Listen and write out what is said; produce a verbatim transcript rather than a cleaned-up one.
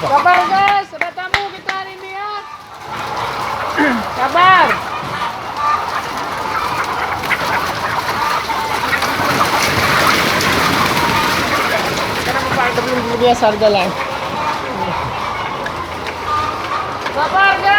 Sabar guys, ada tamu kita hari ini ya. Sabar. Karena Bapak belum biasa berjalan. Sabar guys.